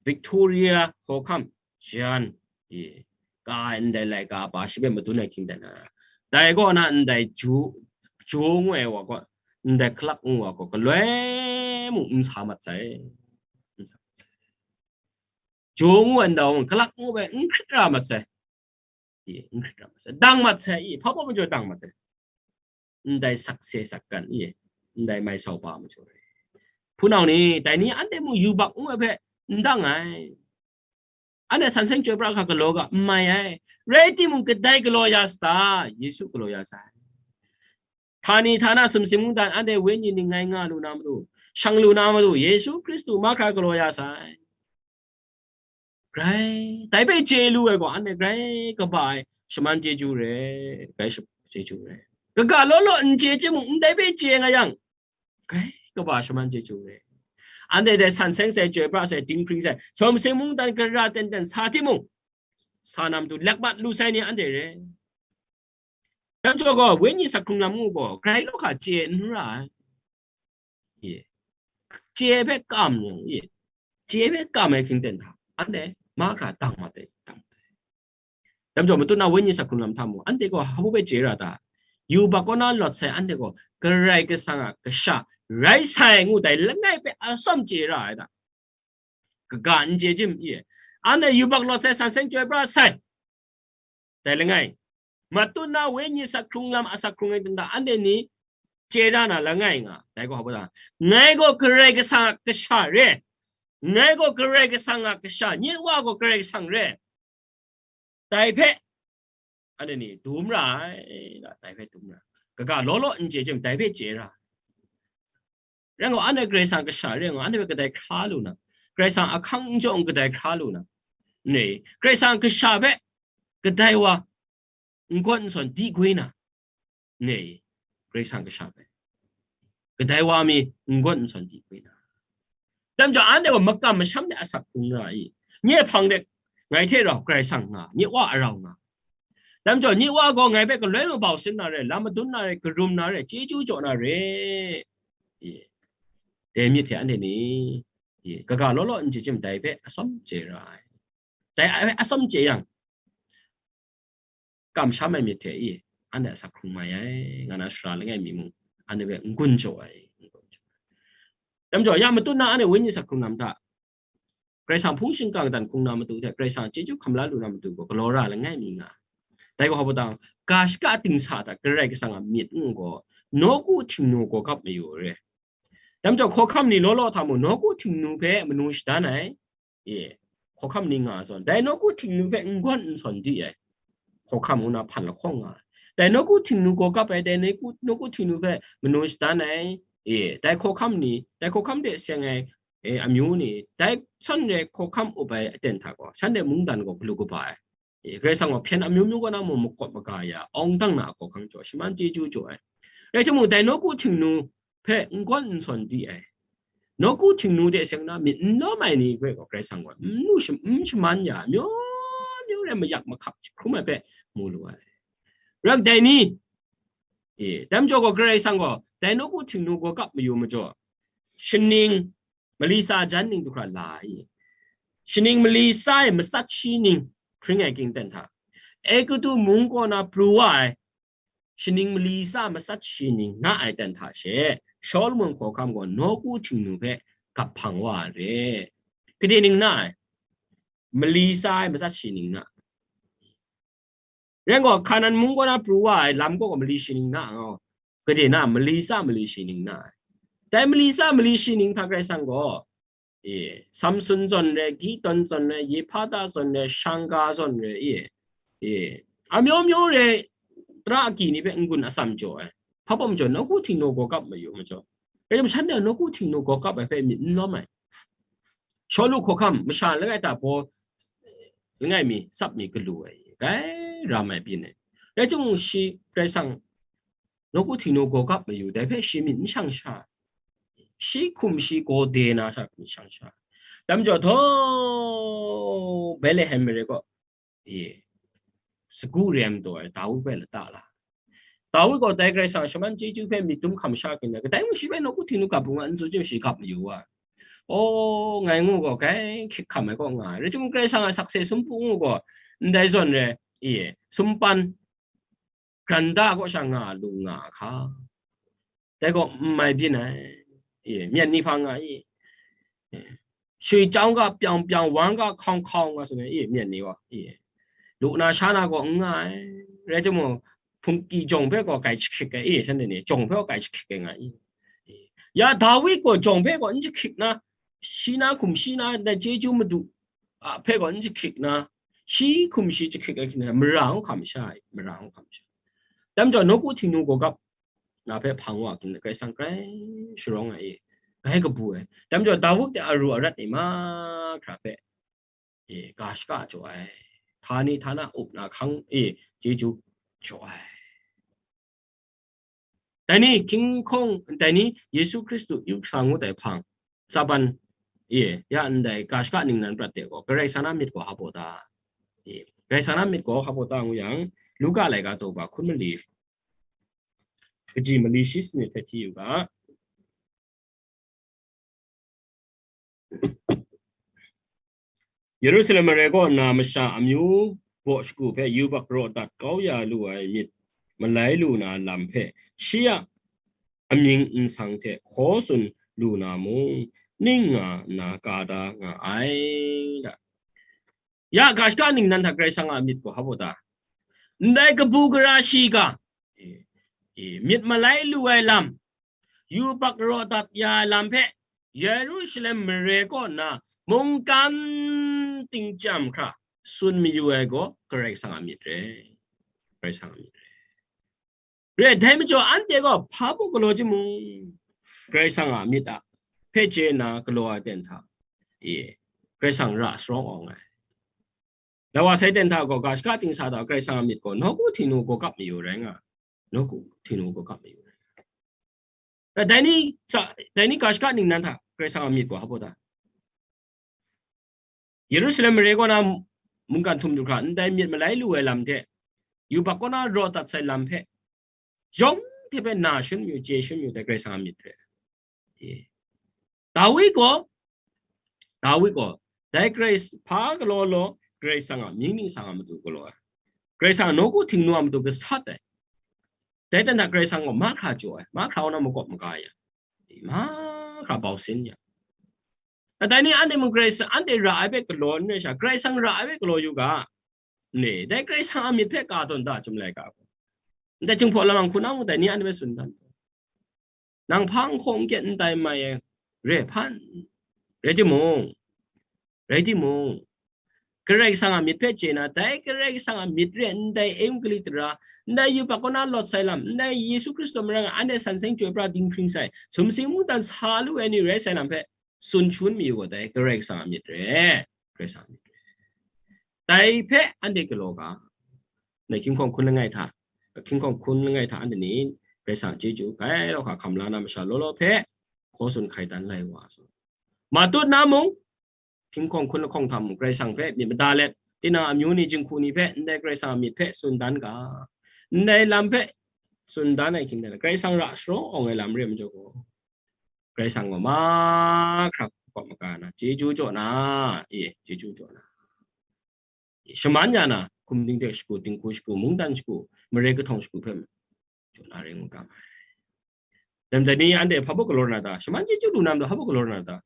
Victoria hkawhkam, jan, e, ka ai ndai laika pa shi hpe madun ai hkying dan na. Dai kaw na ndai Ju, Ju ngu ai wa gaw, ndai Kalak ngu wa gaw, galoi mung n sa mat sai. N sa mat sai. Ju ngu ai ndau mung, Kalak ngu ai n hkrit ra mat sai. I, n hkrit ra mat sai. Dang mat sai, i, hpa baw majaw dang mat sai. Ndai sakse sakkan, i, ndai mai sau pa majaw rai. Hpunau ni, dai ni anhte mung yubak ngu ai hpe n dang ai. Anhte san seng chyoi pra hkra galaw ga, n mai ai. Rai timung, kadai galaw ya sata? Yesu galaw ya sai. Htani htana sumsing mungdan anhte wenyi ning ngai nga lu na matu, shang lu na matu, Yesu Hkristu mahkra galaw ya sai. Grai, dai hpe chye lu ai gaw, anhte grai kaba ai shaman chyeju re, grai shaman chyeju re. Kaga law law n chye chye mung, ndai hpe chye nga yang, grai kaba shaman chyeju re. Anhte dai san seng sai, chyoi pra sai, dinghpring sai, sumsing mungdan gara ten ten sa timung, sa na matu, lak mat lu sai ni anhte re. Dai majaw gaw, wenyi sak hkrung lam ngu gaw, grai law hka chye n ra ai. Ye. Chye hpe kam yang, ye. Chye hpe kam ai hkying ten hta, anhte mahkra dang mat ai, dang mat ai. Dai majaw, matut na wenyi sak hkrung lam hta mung, anhte gaw hpa baw hpe chye ra ta? Yubak kaw na lawt sai anhte gaw, Karai Kasang a kasha rai sai ngu dai langai hpe atsawm chye ra ai ta? Kaga n chye jim, i? Anhte yubak lawt sai, san seng chyoi pra sai, dai langai. Matut na wenyi sak hkrung lam a sak hkrung ai ten hta, anhte ni chye da na langai nga, dai gaw hpa baw ta? Ngai gaw Karai Kasang a kasha re. Ngai gaw Karai Kasang a kasha, nye Wa gaw Karai Kasang re. Dai hpe, anhte ni dum ra ai, dai hpe dum ra ai. Kaga law law n chye jim, dai hpe chye ra ai. Rai ngai, anhte Karai Kasang kasha rai ngai, anhte hpe kadai hkra lu na? Karai Kasang ahkang n jaw n kadai hkra lu na? Ni, Karai Kasang kasha hpe kadai wa n gawn n sawn di gwi na? Ni, Karai Kasang kasha hpe kadai wa mi n gawn n sawn di gwi na? Dai majaw, anhte gaw makam masham de asak hkrung ra i? Nye hpang de ngai hte rau Karai Kasang nga, nye Wa a rau nga. Dai majaw, nye Wa gaw ngai hpe galoi mabau sin na re, lam madun na re, karum na re, chyeju jaw na re. Dai myit hte anhte ni kaga law law n chye chyim, dai hpe atsawm chye ra ai. Dai hpe atsawm chye yang, kamsham ai myit hte i, anhte asak hkrung mai ai, nga na sara langai mi mung, anhte hpe n-gun jaw ai. Dai majaw, ya matut na anhte wenyi asak hkrung na mata, Karai Kasang hpung shingkang dan hkrung na matu hte, Karai Kasang chyeju hkam la lu na matu gaw galaw ra langai mi nga. Dai gaw hpa dang, ga shaka dingsa hta Karai Kasang a myit ngu gaw, nawku htingnu gaw gap mayu re. Dai majaw, hkawhkam ni law law hta mung, nawku htingnu hpe manu shadan ai, e, hkawhkam ni nga zawn, dai nawku htingnu hpe n-gawn n-sawn di ai, hkawhkam ngu na hpan lahkawng nga ai. Dai nawku htingnu gaw gap ai, dai nawku, nawku htingnu hpe manu shadan ai, e, dai hkawhkam ni, dai hkawhkam de seng ai, e, amyu ni, dai shan re hkawhkam up ai aten hta gaw, shanhte mungdan gaw galu kaba ai. E, Karai Kasang gaw hpyen amyu myu kaw na mung makawp maga ya, awng dang na hkawhkam jaw, shaman chyeju jaw ai. Rai timung, dai nawku htingnu hpe n-gawn n-sawn di ai, nawku htingnu de seng na myit n lawm ai ni hpe gaw Karai Kasang gaw n lu sham-, n shaman ya, amyu myu re mayak mahkap hkrum ai hpe mu lu ai. Rak dai ni, e, dai majaw gaw Karai Kasang gaw dai nawku htingnu gaw gap mayu majaw, shaning mali tsa jan ning du hkra la ai. Shaning mali tsa e matsat shi ning hpring ai king ten hta, Egutu mung kaw na pru wa ai shaning mali tsa matsat shi ning na ai ten hta she, Shawlumon hkawhkam gaw nawku htingnu hpe gap hpang wa ai re. Gade ning na ai? Mali tsa e matsat shi ning na. Ren gaw, Hkanan mung kaw na pru wa ai lam kaw gaw mali shi ning na, oh, gade na, mali tsa mali shi ning na ai. Dai mali tsa mali shi ning hta Karai Kasang gaw, e, Samsun zawn re, Gideon zawn re, Yehpata zawn re, Shangga zawn re, e, e, amyu myu re, tara agyi ni hpe n-gun atsam jaw ai. Hpa bawm jaw, nawku htingnu gaw gap mayu majaw, rai tim shanhte nawku htingnu gaw gap ai hpe myit n lawm ai. Shawlu hkawhkam masha langai ta baw langai mi, tsap mi galu ai, grai ram ai byin ai. Rai timung, shi Karai Kasang nawku htingnu gaw gap mayu, dai hpe shi myit n shang sha, shi hkum shi gaw de na sha myit shang sha. Dai majaw, htaw Betlehem mare kaw, e, sagu rem taw ai Dawi hpe lata la. Dawi gaw dai Karai Kasang shaman chyeju hpe myit dum hkam sha kring ai, kadai mung shi hpe nawku htingnu gap lu nga n tsun chyawm, shi gap mayu wa. Aw, ngai ngu gaw, grai hkyik hkam ai kaw nga ai. Rai timung, Karai Kasang a sakse sumpu ngu gaw, ndai zawn re, e, sumpan, granda kaw sha nga lu nga a hka? Dai gaw n mai byin ai. E, myen ni hpa nga i? E, shui chyawng ga pyang pyang, wang ga hkawng hkawng nga tsun ai, e, myen ni gaw, e, lu na sha na gaw n nga ai. Rai timung, hpungki jawng hpe gaw grai jahkrik ai, e, shanhte ni jawng hpe gaw grai jahkrik ai nga i? E, ya Dawi gaw jawng hpe gaw n jahkrik na, shi na hkum shi na, dai chyeju madu a hpe gaw n jahkrik na, shi hkum shi jahkrik ai hkying hta mara n hkam sha ai, mara n hkam sha. Dai majaw, nawku htingnu gaw gap na hpe hpang wa kring, Karai Kasang grai sharawng ai e, grai kabu ai. Dai majaw, Dawi hte aru arat e mahkra hpe, e, ga shaka jaw ai, htani htana up na hkang e, chyeju jaw ai. Dai ni hkying hkawng, dai ni Yesu Hkristu yu kasa ngut ai hpang, Satan, e, ya ndai ga shaka ningnan prat de gaw, Karai Kasang a myit gaw hpa baw ta? E, Karai Kasang a myit gaw hpa baw ta ngu yang, Luka laika daw ba hkun mali, kaji mali shi sanit hpe hti yu ga. Yerusalem mare kaw na masha amyu baw shagu hpe yubak raw dat kau ya lu ai myit malai lu na lam hpe, shi a amying nsang hte hkaw tsun lu na mung, ning nga nna ka da nga ai. Ya ga shaka ningnan hta Karai Kasang a myit gaw hpa baw ta? Ndai kabu gara shiga, e, e, myit malai lu ai lam, yubak raw dat ya ai lam hpe Yerusalem mare kaw na mungkan ting chyam hkra tsun mayu ai gaw Karai Kasang a myit re. Karai Kasang a myit re. Re, dai majaw anhte gaw hpa mung galaw timung, Karai Kasang a myit a hpe chye nna galaw ai ten hta, e, Karai Kasang ra sharawng awng ai. Lawa sai ten hta gaw, ga shaka dingsa hta Karai Kasang a myit gaw nawku htingnu gaw gap mayu rai nga, nawku htingnu gaw gap mayu rai nga. Dai ni, dai ni ga shaka ningnan hta Karai Kasang a myit gaw hpa baw ta? Yerusalem mare kaw na mungkan htum du hkra, ndai myit malai lu ai lam hte, yubak kaw na raw dat sai lam hpe, yawng hte hpe na shangun yu, chye shangun yu dai Karai Kasang a myit hpe. Dawi gaw, Dawi gaw, dai Karai hpa galaw law, Karai Kasang a mying ningsang a matu galaw ai. Karai Kasang a nawku htingnu a matu gasat ai. Dai hta na Karai Kasang gaw mahkra jaw ai, mahkra kaw na makawp maga ya, mahkra bau sin ya. Dai ni anhte mung Karai Kasang, anhte ra ai hpe galaw n rai sha, Karai Kasang ra ai hpe galaw yu ga, ne, dai Karai Kasang a myit hpe ka tawn da, Chyum Laika gaw. Ndai Jinghpaw Lamang hku na mung dai ni anhte hpe tsun dan. Nang hpa n hkawng n kyet n tai mai ai re hpan, rai timung, rai timung, Karai Kasang a myit hpe chye na, dai Karai Kasang a myit re ndai Eungkali tara, ndai yubak kaw na lawt sai lam, ndai Yesu Hkristu marang anhte san seng chyoi pra dinghpring sai, sumsing mungdan sa lu ai ni rai sai lam hpe tsun shangun mayu gaw dai Karai Kasang a myit re, Karai Kasang a myit re. Dai hpe anhte galaw ga, na hkying hkawng hkun langai hta, hkying hkawng hkun langai hta anhte ni Karai Kasang chyeju grai law hka hkam la na masha law law hpe hkaw tsun hkai dan lai wa saw. Matut na mung, hkying hkawng hkun lahkawng hta mung, Karai Kasang hpe myit mada let, tinang amyu ni, jinghku ni hpe ndai Karai Kasang a myit hpe tsun dan ga, ndai lam hpe tsun dan ai hkying hte, Karai Kasang ra sharawng awng ai lam re ai majaw gaw, Karai Kasang gaw mahkra hkawm maga na, chyeju jaw na, e, chyeju jaw na, shaman ya na, hkum ding hte shagu, dinghku shagu, mungdan shagu, mare kahtawng shagu hpe jaw na rai ngu ga mai. Dai majaw ni anhte hpa baw galaw na ta? Shaman chyeju lu na majaw hpa baw galaw na ta?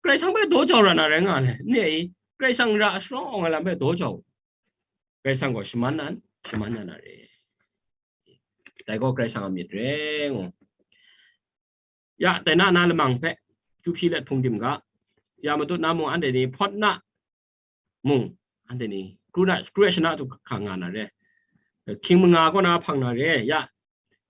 Karai Kasang hpe daw jau ra na rai nga le, ne i? Karai Kasang ra sharawng awng ai lam hpe daw jau. Karai Kasang gaw shaman nan, shaman ya na re. Dai gaw Karai Kasang a myit re ngu. Ya, dai na na lamang hpe, kyu hpyi let hpung dim ga, ya matut na mung anhte ni hpawt na mung, anhte ni kru na, kru ai shana htu hkra nga na re. Hkying manga kaw na hpang na re. Ya,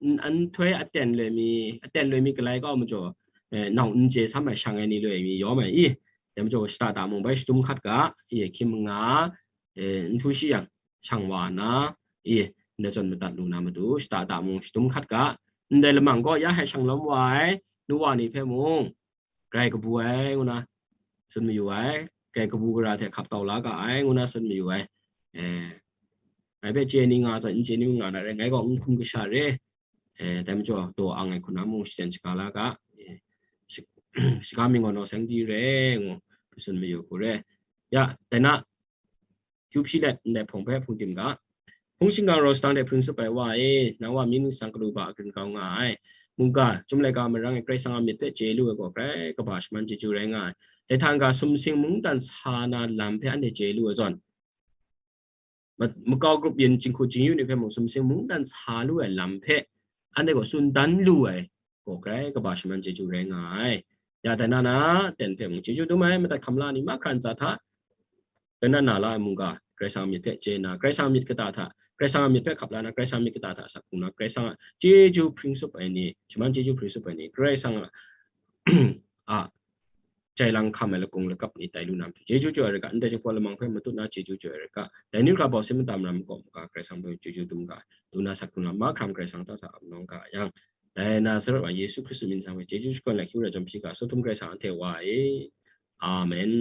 n-, nhtoi aten loi mi, aten loi mi galai kau majaw, eh, nau n chye sam ai shang ai ni loi mi yawm ai i, dai majaw shata ta mung bai shadum hkat ga, i, hkying manga, eh, n htu shi yang, shang wa na, i, ndai zawn madat lu na matu, shata ta mung shadum hkat ga, ndai lamang gaw ya hai shang lawm wa ai, nu wa ni hpe mung, grai kabu ai ngu na tsun mayu ai, grai kabu gara hte hkap tau la ga ai ngu na tsun mayu ai. Eh, ngai hpe chye ni nga zawn, n chye ni nga na re, ngai gaw n hkum kasha re, eh, dai majaw daw ang ai hku na mung shaten shaga la ga, eh, shi-, shiga mi ngaw naw seng di re ngu tsun mayu hku re. Ya, dai na, kyu hpyi let ndai hpawng hpe hpung dim ga. Hpung shingkang rau sadang hte hpring tsup ai wa e, nang wa mying ningsang galu ba a grin kau nga ai. Mungga, Chyum Laika marang e Karai Kasang a myit hpe chye lu ai gaw, grai kaba shaman chyeju rai nga ai. Dai hta n-ga, sumsing mungdan sa na lam hpe anhte chye lu ai zawn, ma-, makau grup yin jinghku jingyu ni hpe mung sumsing mungdan sa lu ai lam hpe anhte gaw tsun dan lu ai gaw, grai kaba shaman chyeju rai nga ai. Ya dai na na, ten hpe mung chyeju dum ai, madat hkam la ni mahkra ntsa hta, dai na na la ai mungga, Karai Kasang a myit hpe chye na, Karai Kasang a myit kata hta, Karai Kasang a myit hpe hkap la na, Karai Kasang a myit kata hta asak hkrung na, Karai Kasang a chyeju hpring tsup ai ni, shaman chyeju hpring tsup ai ni, Karai Kasang a, a jai lang hkam ai lakung lakap ni tai lu na matu, chyeju chyaw ai raka, ndai Jinghpaw Lamang hpe matut na chyeju chyaw ai raka, dai ni hkra bau sin mata mara makawp maga, Karai Kasang hpe chyeju dum ga, du na asak hkrung na, mahkra Karai Kasang hta sa ap nawng ga yang, dai Nazaret wa Yesu Hkristu mying nsang hpe chyeju shakawn ai hkying ra jawm hpyi ga, Sawhtum Karai Kasang anhte wa e. Amen.